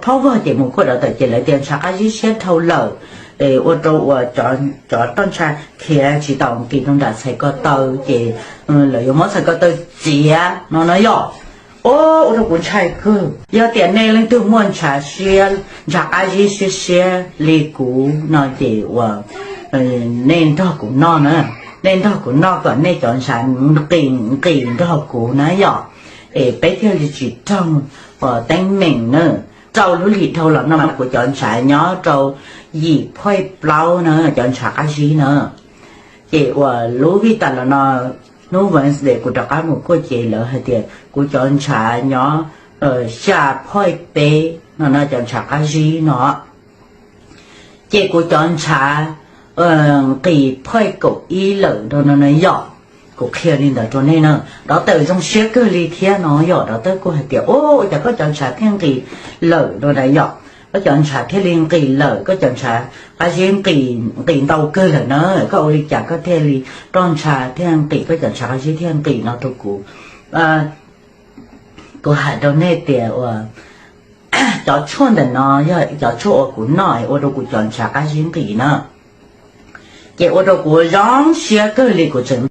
thaub vog ces mus kuaj dov tawm ces lawv tias ntshav qab zib siab dhau lawm, ua rau uas cov roj ntsha khiav tsis tau nqis rau nram txhais ko taw ces lawv yuav muab txhais ko taw txiav no no yom. Ua rau kuv ntshai kawg. Yog tias nej leej twg muaj ntshav siab, ntshav qab zib siab siab li kuv no ces uas nej nrog kuv noj na, nej nrog kuv noj kom nej cov ntshav nqis nqis nrog kuv na yom, es peb thiaj li tsis raug uas teeb meem na. Rau lub hlis dhau los no kuv cov ntshav nyob rau yim phaij plaub na, cov ntshav qab zib na. Ces uas lub vij tas los no, hnub Wednesday kuv rov qab mus kuaj ces lawv hais tias kuv cov ntshav nyob xya phaij peb no no, cov ntshav qab zib no. Ces kuv cov ntshav nqis phaij kaum ib lawm no no yom. Kuv qhia li ntawd rau nej na, dov tawm zoo siab kawg li thiab no yom. Dov tawm kuj hais tias, ua cas koj cov ntshav thiaj nqis lawm no na yom, koj cov ntshav thiaj li nqis lawm, koj cov ntshav qab zib nqis ntau kawg lawm na, koj ua li cas koj thiaj li roj ntsha thiaj nqis, koj cov ntshav qab zib thiaj nqis no rau kuv. Kuv hais rau nej tias uas cov tshuaj ntawm no yog cov tshuaj uas kuv noj ua rau kuv cov ntshav qab zib nqis na. Ces ua rau kuv zoo siab kawg li, kuv tseem